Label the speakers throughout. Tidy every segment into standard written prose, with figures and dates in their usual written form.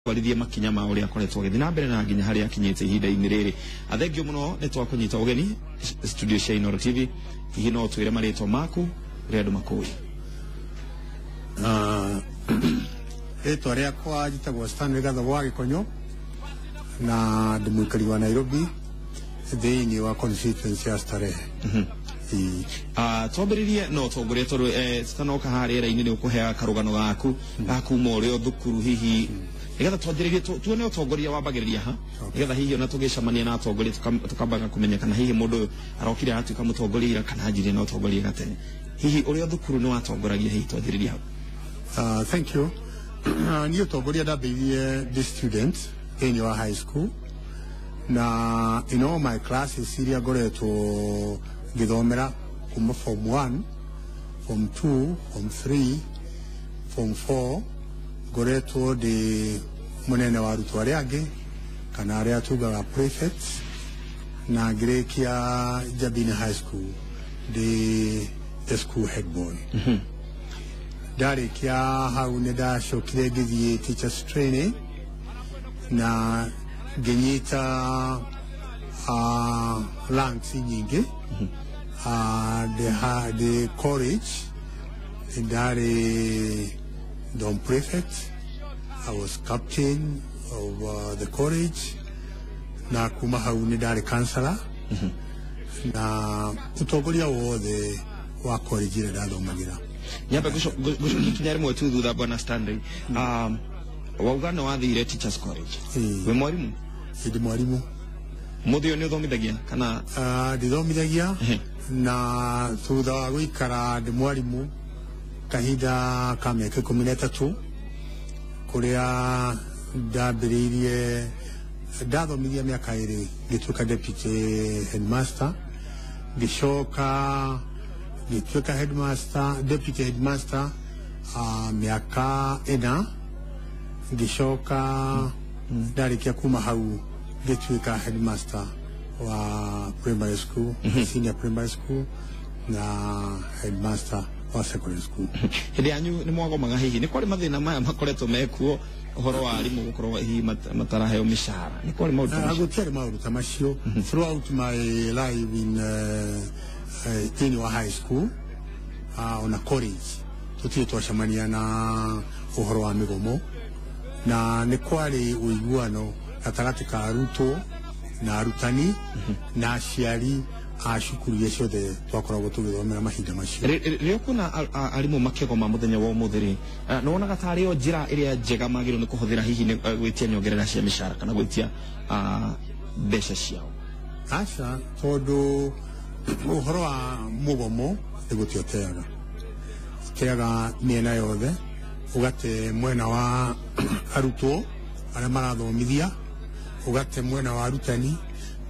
Speaker 1: Twarithie makinya ma ũrĩa akoretwo agĩthiĩ na mbere na nginya harĩa akinyĩte ihinda-inĩ rĩrĩ. Athengio mũno nĩ twakũnyita ũgeni studio cia Inooro TV. Hihi no twĩre marĩtwa maku ũrĩa andũ makũĩ?
Speaker 2: Rĩtwa rĩakwa njĩtagwo Stanley Gathogo wa Gĩkonyo na ndĩ mũikari wa Nairobi thĩinĩ wa constituency ya Starehe. Ĩĩ.
Speaker 1: Twambĩrĩrie na ũtongoria tondũ tutanoka haha rĩera-inĩ nĩ ũkũheaga karũgano gaku ga kuma ũrĩ o thukuru, hihi nĩgetha twanjĩrĩrie tuone ũtongoria wambagĩrĩria ha, nĩgetha hihi ona tũgĩcemania na atongoria tũkambaga kũmenya kana hihi mũndũ ũyũ arokire aratuĩka mũtongoria ira kana anjirie na ũtongoria gatene. Hihi ũrĩ o thukuru nĩ watongoragia? Hihi twanjĩrĩrie hau.
Speaker 2: Thank you. Niĩ ũtongoria ndambĩrĩirie ndĩ student thĩinĩ wa high school, na in all my classes iria ngoretwo ngĩthomera kuma form 1, form 2, form 3, form 4, ngoretwo ndĩ mũnene wa arutwo arĩa angĩ kana arĩa tugaga prefect, na ngĩrĩkia Njabini High School ndĩ the school head boy. Ndarĩkia hau nĩ ndacokire ngĩthiĩ teachers training na ngĩnyita ranks nyingĩ. The college ndarĩ dorm prefect, I was captain of the college, na kuma hau nĩ ndarĩ counselor na ũtongoria wothe wa college ĩrĩa ndathomagĩra.
Speaker 1: Nyambe ngũcokia ikinya rĩmwe tu thutha, bwana Stanley. Wauga nĩ wathire teachers college.
Speaker 2: Ĩĩ.
Speaker 1: Wĩ mwarimũ?
Speaker 2: Ndĩ mwarimũ.
Speaker 1: Mũthĩ ũyũ nĩ ũthomithagia kana?
Speaker 2: Ndithomithagia, na thutha wa gũikara ndĩ mwarimũ kahinda ka mĩaka 13 kũrĩa ndambĩrĩirie, ndathomithia mĩaka 2, ngĩtuĩka deputy headmaster, ngĩcoka ngĩtuĩka headmaster, deputy headmaster mĩaka 4, ngĩcoka ndarĩkia kuma hau ngĩtuĩka headmaster wa primary school, senior primary school na headmaster wa secondary school.
Speaker 1: Hĩndĩ yanyu nĩ mwagomaga? Hihi nĩ kwarĩ mathĩna maya makoretwo mekuo, ũhoro wa arimũ gũkorwo hihi mataraheo mĩcara? Nĩ kwarĩ maũndũ ta macio?
Speaker 2: Gũtiarĩ maũndũ ta macio throughout my life in thĩinĩ wa high school ona college. Tũtirĩ twacemania na ũhoro wa mĩgomo, na nĩ kwarĩ ũiguano gatagatĩ ka arutwo na arutani na aciari a cukuru iria ciothe twakoragwo tũgĩthomera mahinda macio.
Speaker 1: Rĩrĩa ũkuona arimũ makĩgoma mũthenya wa ũmũthĩ rĩ, nĩ wonaga tarĩ o njĩra ĩrĩa njega magĩrĩirwo nĩ kũhũthĩra hihi nĩ gwĩtia nyongerera cia mĩcara kana gwĩtia mbeca ciao?
Speaker 2: Aca, tondũ ũhoro wa mũgomo nĩ gũte ũteaga, ũteaga mĩena yothe, ũgate mwena wa arutwo arĩa marathomithia, ũgate mwena wa arutani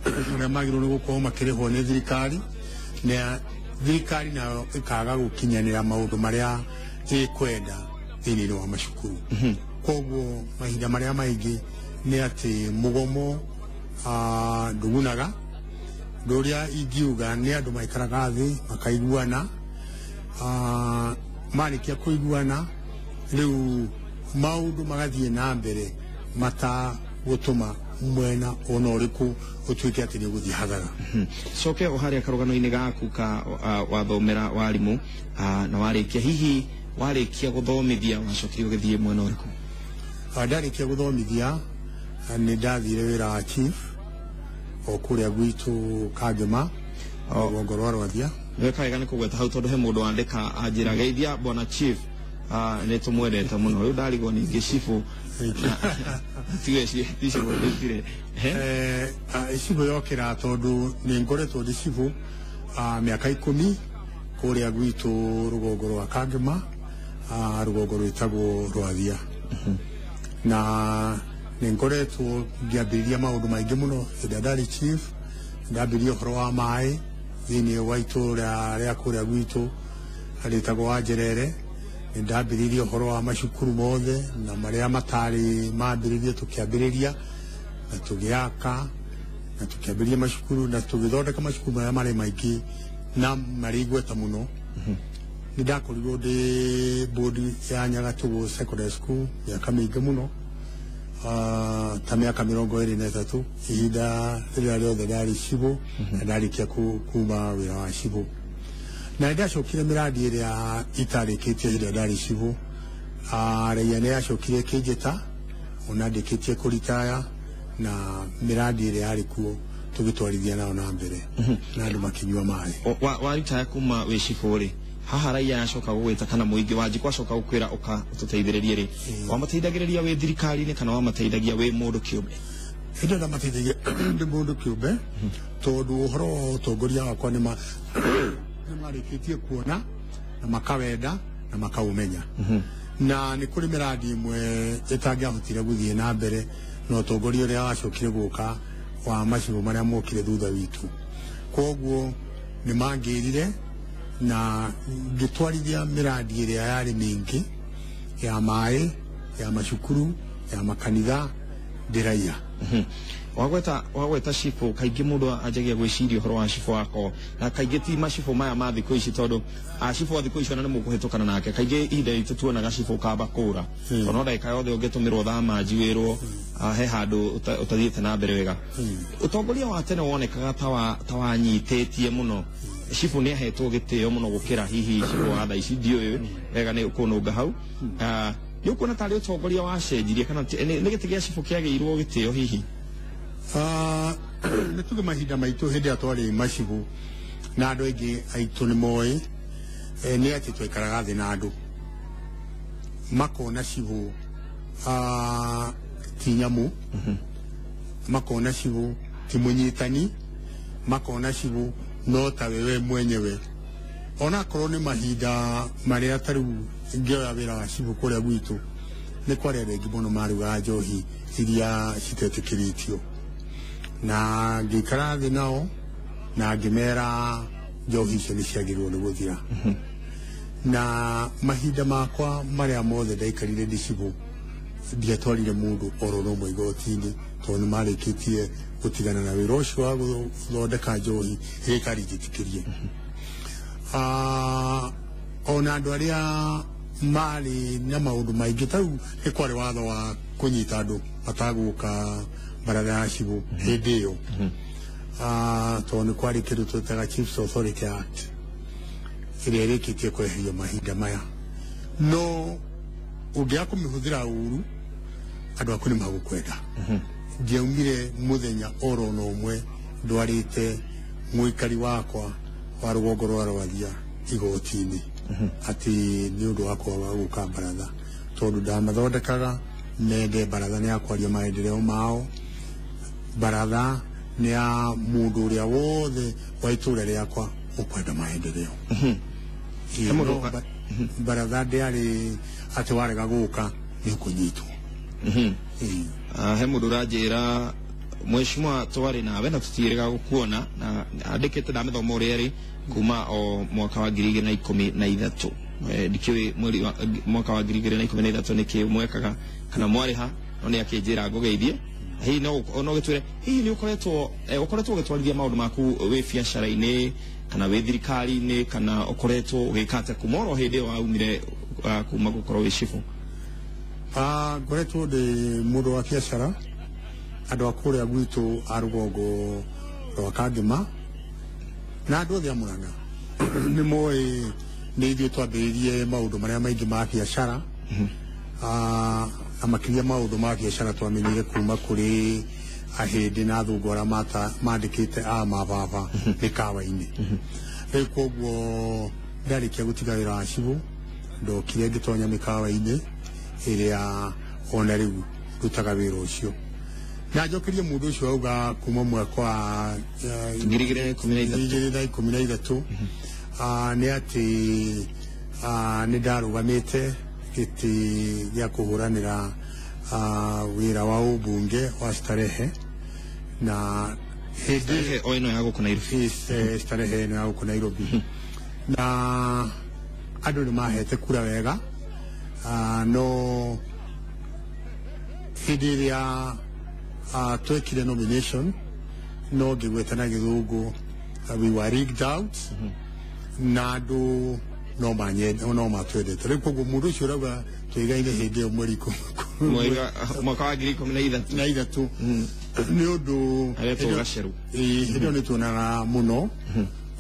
Speaker 2: arĩa magĩrĩirwo nĩ gũkorwo makĩrĩhwo nĩ thirikari, na thirikari nayo ĩkaga gũkinyanĩra maũndũ marĩa ĩkwenda thĩinĩ wa macukuru. Koguo mahinda marĩa maingĩ nĩ atĩ mũgomo ndũgunaga. Ũndũ ũrĩa ingiuga nĩ andũ maikaraga thĩ makaiguana. Marĩkia kũiguana rĩu maũndũ magathiĩ na mbere matagũtũma mwena ona ũrĩkũ ũtuĩke atĩ nĩ ũgũthiĩ hathara.
Speaker 1: Coke o harĩa karũgano-inĩ gaku ka wathomera warimũ, na warĩkia, hihi warĩkia gũthomithia wacokire ũgĩthiĩ mwena ũrĩkũ?
Speaker 2: Ndarĩkia gũthomithia, nĩ ndathire wĩra wa chief o kũrĩa gwitũ Kangema, rũgongo rwa Rwathia.
Speaker 1: Weka wega nĩ kũgweta hau, tondũ he mũndũ wandĩka anjĩra, "Geithia bwana chief, nĩ tũmwendete mũno." Rĩu ndarigwo ningĩ cibũ tiwe cibũ ĩtire.
Speaker 2: Cibũ yokĩra tondũ nĩ ngoretwo ndĩ cibũ mĩaka 10 kũrĩa gwitũ rũgongo rwa Kangema, rũgongo rwĩtagwo Rwathia, na nĩ ngoretwo ngĩambĩrĩria maũndũ maingĩ mũno. Hĩndĩ ĩrĩa ndarĩ chief ndambĩrĩria ũhoro wa maĩ thĩinĩ wa itũũra rĩa kũrĩa gwitũ rĩtagwo wa Njerere. Nĩ ndambĩrĩirie ũhoro wa macukuru mothe na marĩa matarĩ mambĩrĩrie tũkĩambĩrĩria na tũgĩaka na tũkĩambĩrĩria macukuru na tũgĩthondeka macukuru marĩa marĩ maingĩ na marĩ igweta mũno. Nĩ ndakorirwo ndĩ board ya Nyagatũgũ Secondary School mĩaka mĩingĩ mũno. Ta mĩaka 23 ihinda rĩrĩa rĩothe ndarĩ cibũ na ndarĩkia kuma wĩra wa cibũ. Na nĩndacokire mĩradi ĩrĩa itarĩkĩtie hĩndĩ ĩrĩa ndarĩ cibũ. Raia nĩ yacokire ĩkĩnjĩta ona ndĩkĩtie kũritaya na mĩradi ĩrĩa yarĩ kuo tũgĩtwarithia nayo na mbere na andũ makĩnyua maĩ.
Speaker 1: Waritaya kuma wĩ cibũ rĩ, haha raia yacoka gũgwĩta kana mũingĩ wanjikũ acoka gũkwĩra ũka ũtũteithĩrĩrie rĩ, wamateithagĩrĩria wĩ thirikari-inĩ kana wamateithagia wĩ mũndũ kĩũmbe?
Speaker 2: Hĩndĩ ĩyo ndamateithagia ndĩ mũndũ kĩũmbe tondũ ũhoro wa ũtongoria wakwa nĩ marĩkĩtie kuona na makawenda na makaũmenya. Na nĩ kũrĩ mĩradi ĩmwe ĩtangĩahotire gũthiĩ na mbere na ũtongoria ũrĩa wacokire gũka wa macibũ marĩa mokire thutha witũ. Koguo nĩ mangĩrire na ngĩtwarithia mĩradi ĩrĩa yarĩ mĩingĩ ya maĩ, ya macukuru, ya makanitha ndĩ raia.
Speaker 1: Wagweta cibũ, kaingĩ mũndũ anjagia gwĩciria ũhoro wa cibũ wako, na kaingĩ ti macibũ maya ma thikũ ici tondũ cibũ wa thikũ ici ona nĩ mũkũhĩtũkana nake. Kaingĩ ihinda ritũ tuonaga cibũ kamba kũra tondũ no ndagĩka yothe ũngĩtũmĩrwo thama njiwĩrwo he handũ ũtathiĩte na mbere wega. Ũtongoria wa tene wonekaga ta wanyitĩtie mũno. Cibũ nĩ ahetwo gĩtĩo mũno gũkĩra hihi cibũ wa thaa ici, ndiũĩ wega nĩ ũkũnũnga hau. Nĩ ũkuona tarĩ ũtongoria wacenjirie kana nĩ gĩtĩ gĩa cibũ kĩagĩirwo gĩtĩo hihi?
Speaker 2: Nĩ tuge mahinda maitũ hĩndĩ ĩrĩa twarĩ macibũ na andũ aingĩ aitũ nĩ moĩ nĩ atĩ twaikaraga thĩ na andũ makona cibũ ti nyamũ, makona cibũ ti mũnyitani, makona cibũ no ta wewe mwenyewe. Onakorwo nĩ mahinda marĩa ta rĩu ngĩoya wĩra wa cibũ kũrĩa gwitũ nĩ kwarĩ andũ aingĩ mũno marugaga njohi iria citetĩkĩrĩtio, na ngĩikara thĩ nao na ngĩmera njohi icio nĩ ciagĩrĩirwo nĩ gũthira. Na mahinda makwa marĩa mothe ndaikarire ndĩ cibũ ndiatwarire mũndũ oro no ũmwe igoti-inĩ tondũ nĩ marĩkĩtie gũtigana na wĩra ũcio wa gũthondeka njohi ĩrĩa ĩtarĩ njĩtĩkĩrie. Ona andũ arĩa marĩ na maũndũ maingĩ ta rĩu nĩ kwarĩ watho wa kũnyita andũ matagũka baratha ya cibũ hĩndĩ ĩyo, tondũ nĩ kwarĩ kĩndũ twĩtaga Chiefs Authority Act ĩrĩa ĩrĩkĩtie kweherio mahinda maya. No ũngĩaga kũmĩhũthĩra ũru andũ aku nĩ magũkwenda. Ndiaumire mũthenya oro na ũmwe ndwarĩte mũikari wakwa wa rũgongo rwa Rwathia igoti-inĩ atĩ nĩ ũndũ wa kwaga gũka baratha, tondũ ndamathondekaga mende baratha nĩ ya kwaria maendeleo mao, baratha nĩ ya mũndũ ũrĩa wothe wa itũra rĩakwa ũkwenda maendeleo. Baratha ndĩarĩ atĩ warega gũka nĩ ũkũnyitwo.
Speaker 1: He mũndũ ũranjĩra mheshimiwa twarĩ nawe na tũtiĩrĩga gũkuona na andĩkĩte ndamĩthoma ũrĩa ĩrĩ kuma o mwaka wa 2013. Ndikĩũĩ mwaka wa 2013 nĩkĩ mwekaga kana mwarĩ ha, no nĩ akĩnjĩra ngũgeithie. Hihi no gĩtwĩre hihi nĩ ũkoretwo ũgĩtwarithia maũndũ maku wĩ biacara-inĩ kana wĩ thirikari-inĩ kana ũkoretwo ũgĩka atĩa kuma oro hĩndĩ ĩyo waumire kuma gũkorwo wĩ cibũ?
Speaker 2: Ngoretwo ndĩ mũndũ wa biacara. Andũ a kũrĩa gwitũ a rũgongo rwa Kangema na andũ othe a Murang'a nĩ moĩ nĩ ithuĩ twambĩrĩirie maũndũ marĩa maingĩ ma biacara, na makĩria maũndũ ma biacara twamenyire kuma kũrĩ ahĩndĩ na athũngũ arĩa mandĩkĩte a mababa mĩkawa-inĩ. Rĩu koguo ndarĩkia gũtiga wĩra wa cibũ ndokire ngĩtonya mĩkawa-inĩ ĩrĩa ona rĩu ndutaga wĩra ũcio. Na njokerie mũndũ ũcio auga kuma mwaka wa 2013 nĩ atĩ nĩ ndarũgamĩte gĩtĩ gĩa kũhũranĩra wĩra wa ũmbunge wa Starehe, na hĩndĩ
Speaker 1: ĩno ya gũkũ Nairobi,
Speaker 2: Starehe ĩno ya gũkũ Nairobi, na andũ nĩ mahete kura wega, no hĩndĩ ĩrĩa twekire nomination no ngĩgweta na gĩthũngũ we were rigged out, na andũ no matwendete. Rĩu koguo mũndũ ũcio ũrauga tũigaine hĩndĩ ĩyo mweri
Speaker 1: Mwaka wa 2013
Speaker 2: na ithatũ nĩ ũndũ
Speaker 1: aretwo Gaceru.
Speaker 2: Hĩndĩ ĩyo nĩ tuonaga mũno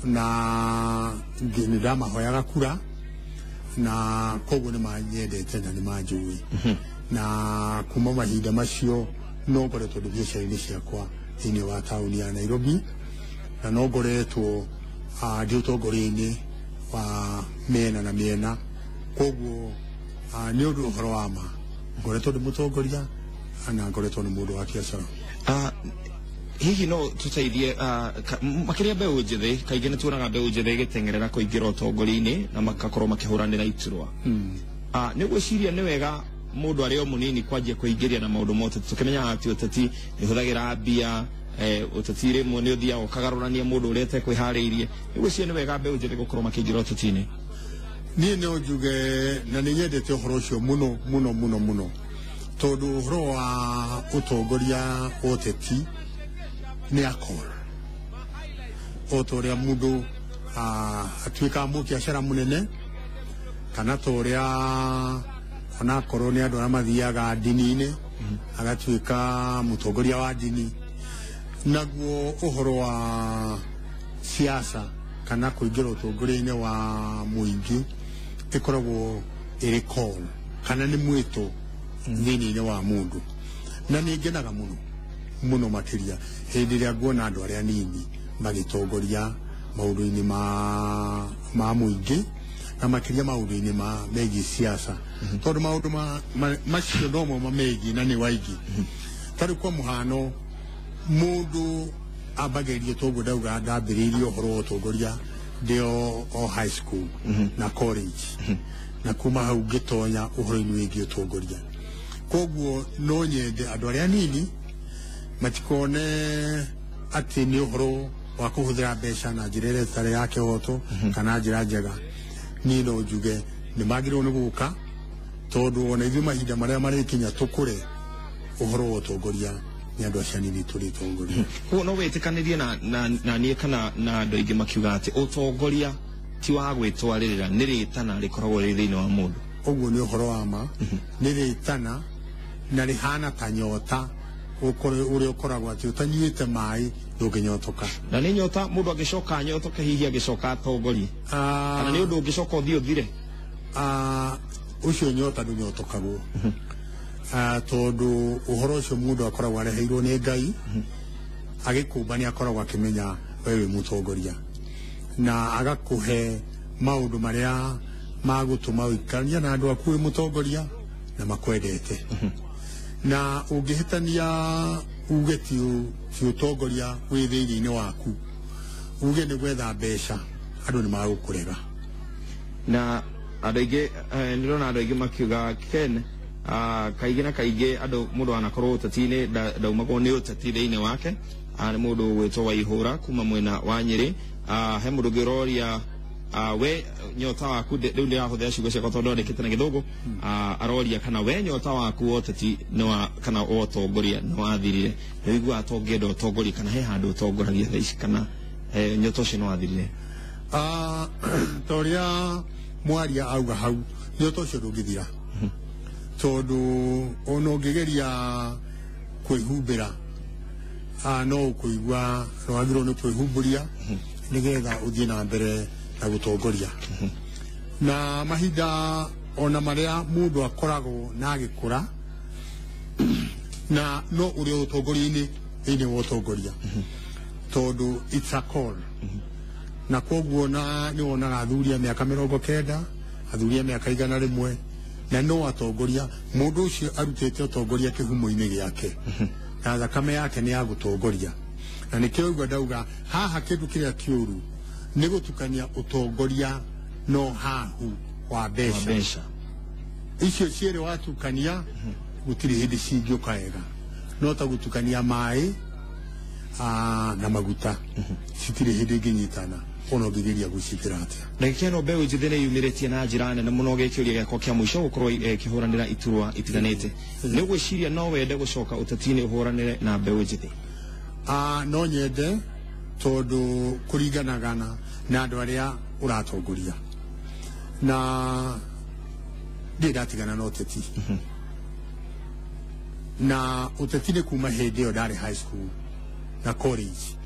Speaker 2: na nĩ ndamahoyaga kura na koguo nĩ manyendete na nĩ manjũĩ na kuma mahinda macio no ngoretwo ndĩ biacara-inĩ ciakwa thĩinĩ wa taũni ya Nairobi na no ngoretwo ndĩ ũtongoria-inĩ wa mĩena na mĩena koguo nĩ ũndũ ũhoro wa ma ngoretwo ndĩ mũtongoria na ngoretwo nĩ mũndũ wa biacara.
Speaker 1: Hihi no tuteithie makiria mbeũ njĩthĩ kaingĩ nĩ tuonaga mbeũ njĩthĩ ĩgĩteng'erera kũingĩra ũtongoria-inĩ na makakorwo makĩhũranĩra iturwa. Nĩ ũgwĩciria nĩ wega mũndũ arĩ o mũnini kwanjia kũingĩria na maũndũ ma ũteti tũkĩmenyaga atĩ ũteti nĩ ũhũthagĩra mbia, ũteti rĩmwe nĩ ũthiaga ũkagarũrania mũndũ ũrĩa atekwĩharĩirie. Nĩ ũgwĩciria nĩ wega mbeũ njĩthĩ gũkorwo makĩingĩra ũteti-inĩ?
Speaker 2: Niĩ no njuge na nĩ nyendete ũhoro ũcio mũno mũno mũno mũno tondũ ũhoro wa ũtongoria wa ũteti nĩ akora o ta ũrĩa mũndũ atuĩkaga mũbiacara mũnene kana ta ũrĩa onakorwo nĩ andũ arĩa mathiaga ndini-inĩ agatuĩka mũtongoria wa ndini. Naguo ũhoro wa siasa kana kũingĩra ũtongoria-inĩ wa mũingĩ ĩkoragwo ĩrĩ call kana nĩ mwĩto thĩinĩ-inĩ wa mũndũ na nĩ ngenaga mũno mũno makĩria hĩndĩ ĩrĩa nguona andũ arĩa anini magĩtongoria maũndũ-inĩ ma mũingĩ na makĩria maũndũ-inĩ ma megiĩ siasa tondũ maũndũ macio no mo mamegiĩ na nĩ waingĩ. Ta rĩu kwa mũhano mũndũ ambagĩrĩria toguo ndauga ndambĩrĩirie ũhoro wa ũtongoria ndĩ o high school na college na kuma hau ngĩtonya ũhoro-inĩ wĩgiĩ ũtongoria. Koguo no nyende andũ arĩa anini matikone atĩ nĩ ũhoro wa kũhũthĩra mbeca na njĩra ĩrĩa ĩtarĩ ya kĩhoto kana njĩra njega. Niĩ no njuge nĩ magĩrĩirwo nĩ gũka tondũ ona ithuĩ mahinda marĩa marĩkinya tũkũre ũhoro wa ũtongoria nĩ andũ acio anini tũrĩtongoria.
Speaker 1: Koguo no wĩtĩkanĩrie na niĩ kana na andũ aingĩ makiuga atĩ ũtongoria ti wa gwĩtwarĩrĩra nĩ rĩtana rĩkoragwo rĩ thĩinĩ wa mũndũ.
Speaker 2: Ũguo nĩ ũhoro wa ma, nĩ rĩtana na rĩhana ta nyota ũrĩa ũkoragwo atĩ ũtanyuĩte maĩ ndũngĩnyotoka.
Speaker 1: Na nĩ nyota mũndũ angĩcoka anyotoke hihi agĩcoka atongorie kana nĩ ũndũ ũngĩcoka ũthiĩ ũthire?
Speaker 2: Ũcio nyota ndũnyotokagwo tondũ ũhoro ũcio mũndũ akoragwo areheirwo nĩ Ngai agĩkũmba nĩ akoragwo akĩmenya we wĩ mũtongoria na agakũhe maũndũ marĩa magũtũma ũikaranie na andũ aku wĩ mũtongoria na makwendete. Na ũngĩhĩtania uge ti ũtongoria wĩ thĩinĩ waku uge nĩ gwetha mbeca andũ nĩ magũkũrega.
Speaker 1: Na andũ aingĩ nĩndĩrona andũ aingĩ makiuga Ken kaingĩ na kaingĩ andũ mũndũ anakorwo ũteti-inĩ ndaumagwo nĩ ũteti thĩinĩ wake. Nĩ mũndũ ũgwĩtwo Waihũra kuma mwena wa Nyĩrĩ. He mũndũ ũngĩ ũroria we nyota waku rĩu ndĩrahũthĩra ciugo ciakwa tondũ ndandĩkĩte na gĩthũngũ. Aroria kana we nyota waku wa ũteti kana wa ũtongoria nĩ wathirire, nĩ ũiguaga ta ũngĩenda ũtongoria kana he handũ ũtongoragia thaa ici kana nyota ũcio nĩ wathirire?
Speaker 2: Ta ũrĩa mwaria auga hau nyota ũcio ndũngĩthira tondũ ona ũngĩgeria kwĩhumbĩra no ũkũigua nĩwagĩrĩirwo nĩ kwĩhumbũria nĩgetha ũthiĩ na mbere na gũtongoria. Na mahinda ona marĩa mũndũ akoragwo na agĩkũra na no ũrĩ ũtongoria-inĩ thĩinĩ wa ũtongoria tondũ it's a call. Na koguo na nĩ wonaga athuri a mĩaka 90 athuri a mĩaka 100 na no atongoria mũndũ ũcio arutĩte ũtongoria kĩhumo-inĩ gĩake na thakame yake nĩ ya gũtongoria. Na nĩkĩo ũguo ndauga haha kĩndũ kĩrĩa kĩũru nĩ gũtukania ũtongoria no hahu wa mbeca. Icio cierĩ watukania gũtirĩ hĩndĩ cingĩũka wega, no ta gũtukania maĩ na maguta citirĩ hĩndĩ ingĩnyitana ona ũngĩgeria gwĩciĩkĩra atĩa.
Speaker 1: Ndagĩka ĩno mbeũ njĩthĩ nĩ yumĩrĩtie na njĩra nene mũno gĩkĩũria gĩakwa kĩa mũico gũkorwo ĩkĩhũranĩra iturwa itiganĩte. Nĩ ũgwĩciria no wende gũcoka ũteti-inĩ ũhũranĩre na mbeũ njĩthĩ?
Speaker 2: No nyende tondũ kũringanaga na andũ arĩa ũratongoria na ndirĩ ndatigana na ũteti. Na uteti nĩ kuma hĩndĩ ĩyo ndarĩ high school na college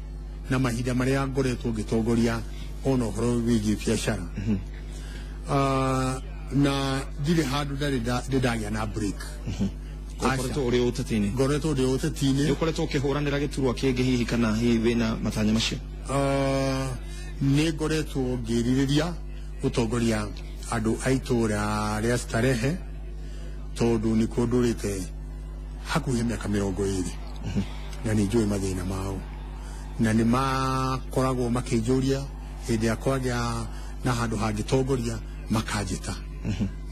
Speaker 2: na mahinda marĩa ngoretwo ngĩtongoria ona ũhoro wĩgiĩ biacara. Na ndirĩ handũ ndarĩ ndagĩa na break.
Speaker 1: Ũkoretwo ũrĩ ũteti-inĩ?
Speaker 2: Ngoretwo ndĩ ũteti-inĩ.
Speaker 1: Nĩ ũkoretwo ũkĩhũranĩra gĩturwa kĩngĩ hihi kana hihi wĩna matanya macio?
Speaker 2: Nĩ ngoretwo ngĩrirĩria gũtongoria andũ a itũũra rĩa Starehe tondũ nĩkuo ndũrĩte hakuhĩ mĩaka 20 na nĩ njũĩ mathĩna mao na nĩ makoragwo makĩnjũria hĩndĩ ya kwagĩa na handũ hangĩtongoria makanjĩta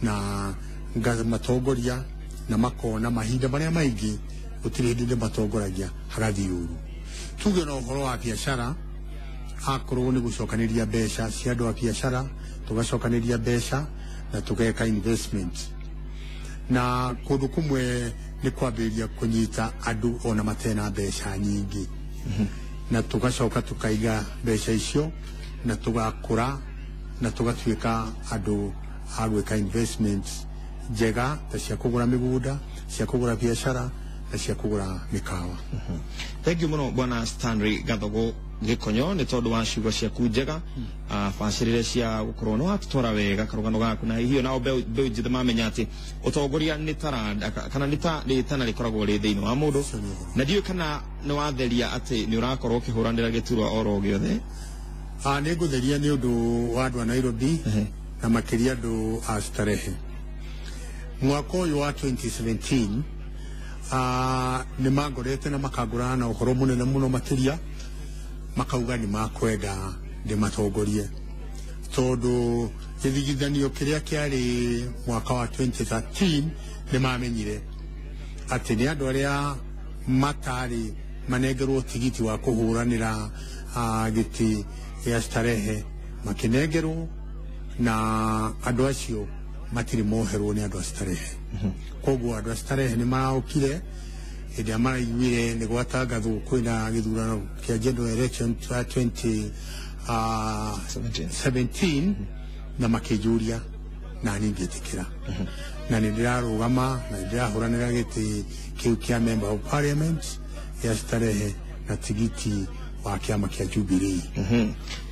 Speaker 2: na ngamatongoria na makona mahinda marĩa maingĩ gũtirĩ hĩndĩ ndĩmatongoragia hagathiĩ ũru. Tuge na ũhoro wa biacara, akorwo nĩ gũcokanĩria mbeca cia andũ a biacara, tũgacokanĩria mbeca na tũgeka investment. Na kũndũ kũmwe nĩ kwambĩrĩria kũnyita andũ ona matena mbeca nyingĩ na tũgacoka tũkaiga mbeca icio na tũgakũra na tũgatuĩka andũ a gwĩka investment njega ta cia kũgũra mĩgũnda, cia kũgũra biacara na cia kũgũra mĩkawa.
Speaker 1: Thank you mũno Bwana Stanley Gathogo Gĩkonyo nĩ tondũ wa ciugo ciaku njega bacĩrĩre cia gũkorwo nĩ watũtwara wega karũgano gaku na hihi onao mbeũ njĩthĩ mamenya atĩ ũtongoria nĩ taranda kana nĩ ta rĩtana rĩkoragwo rĩ thĩinĩ wa mũndũ na ndiũĩ kana nĩ watheria atĩ nĩ ũrakorwo ũkĩhũranĩra gĩturwa oro gĩothe.
Speaker 2: Nĩ ngũtheria nĩ ũndũ wa andũ a Nairobi na makĩria andũ a Starehe. Mwaka ũyũ wa 2017 nĩ mangorete na makangũrana na ũhoro mũnene mũno makĩria makauga nĩ makwenda ndĩmatongorie tondũ gĩthigithanio kĩrĩa kĩarĩ mwaka wa 2013 nĩ mamenyire atĩ nĩ andũ arĩa matarĩ manengerwo tigiti wa kũhũranĩra gĩtĩ gĩa Starehe makĩnengerwo na andũ acio matirĩ moherwo nĩ andũ a Starehe. Koguo andũ a Starehe nĩ maraũkire hĩndĩ ĩrĩa maraiguire nĩ gwatangathwo kwĩna gĩthurano kĩa general election 2017 na makĩnjũria na niĩ ngĩtĩkĩra na nĩ ndĩrarũgama na nĩ ndĩrahũranĩra gĩtĩ kĩu kĩa member of parliament gĩa Starehe na tigiti wa kĩama kĩa Jubilee.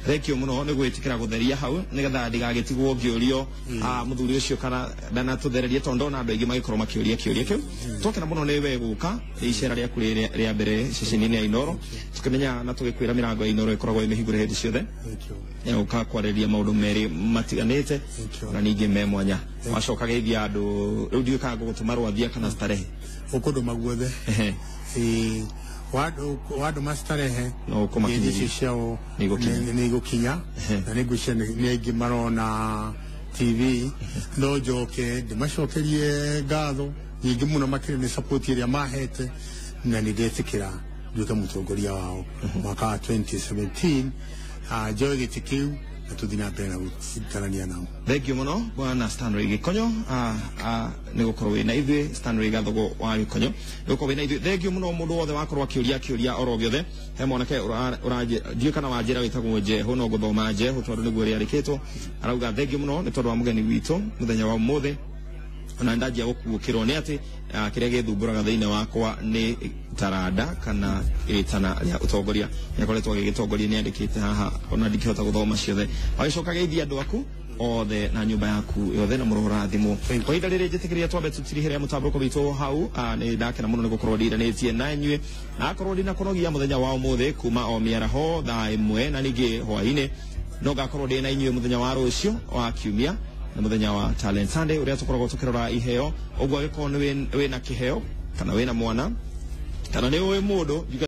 Speaker 1: Thank you mũno nĩ gwĩtĩkĩra gũtheria hau nĩgetha ndigagĩtigwo ngĩũrio mũthuri ũcio kana ndanatũthererie tondũ ndona andũ aingĩ magĩkorwo makĩũria kĩũria kĩu. Twakena mũno nĩ we gũka icera rĩaku rĩa mbere ceceni-inĩ ya Inooro tũkĩmenya na tũgĩkwĩra mĩrango ya Inooro ĩkoragwo ĩ mĩhingũre hĩndĩ ciothe ũka kwarĩrĩria maũndũ merĩ matiganĩte na ningĩ me mwanya. Wacoka geithia andũ rĩu ndiũĩ kana ngũgũtũma Rwathia kana Starehe.
Speaker 2: Ũkũndũma guothe. Wandũ ma Starehe icio ciao nĩ igũkinya na nĩ ngwĩciria nĩ aingĩ marona TV no njoke ndĩmacokerie ngatho nyingĩ mũno makĩria nĩ support ĩrĩa mahete na nĩ ndetĩkĩra nduĩke mũtongoria wao mwaka wa 2017 njoe gĩtĩ kĩu na tũthiĩ na mbere na gũikarania nao.
Speaker 1: Thank you mũno Bwana Stanley Gĩkonyo nĩ gũkorwo wĩna ithuĩ. Stanley Gathogo wa Gĩkonyo nĩ gũkorwo wĩna ithuĩ. Thank you mũno mũndũ wothe wakorwo akĩũria kĩũria oro gĩothe. He mwanake ndiũĩ kana wanjĩra wĩtagwo Njehu no ngũthoma Njehu tondũ nĩguo rĩarĩkĩtwo. Arauga thank you mũno nĩ tondũ wa mũgeni witũ mũthenya wa ũmũthĩ ona ndanjia gũkuũkĩrwo nĩ atĩ kĩrĩa gĩthumbũraga thĩinĩ wakwa nĩ taranda kana ĩtana rĩa ũtongoria. Nĩakoretwo agĩgĩtongoria nĩandĩkĩte haha ona ndingĩhota gũthoma ciothe. Wagĩcoka geithia andũ aku othe na nyũmba yaku yothe na mũrorathimwo. Kwa ihinda rĩrĩ njĩtĩkĩria twambe tũtirihĩre mũtambũrũko witũ hau. Nĩ ndakena mũno nĩ gũkorwo ndiranĩtie na inyuĩ na akorwo ndinakũnogia mũthenya wa ũmũthĩ kuma o mĩaraho thaa 1 na ningĩ hwaĩ-inĩ no ngakorwo ndĩ na inyuĩ mũthenya wa rũciũ wa kiumia na mũthenya wa Talent Sunday ũrĩa tũkoragwo tũkĩrora iheo. Ũguo angĩkorwo nĩ wĩna kĩheo kana wĩna mwana kana nĩ ũĩ mũndũ.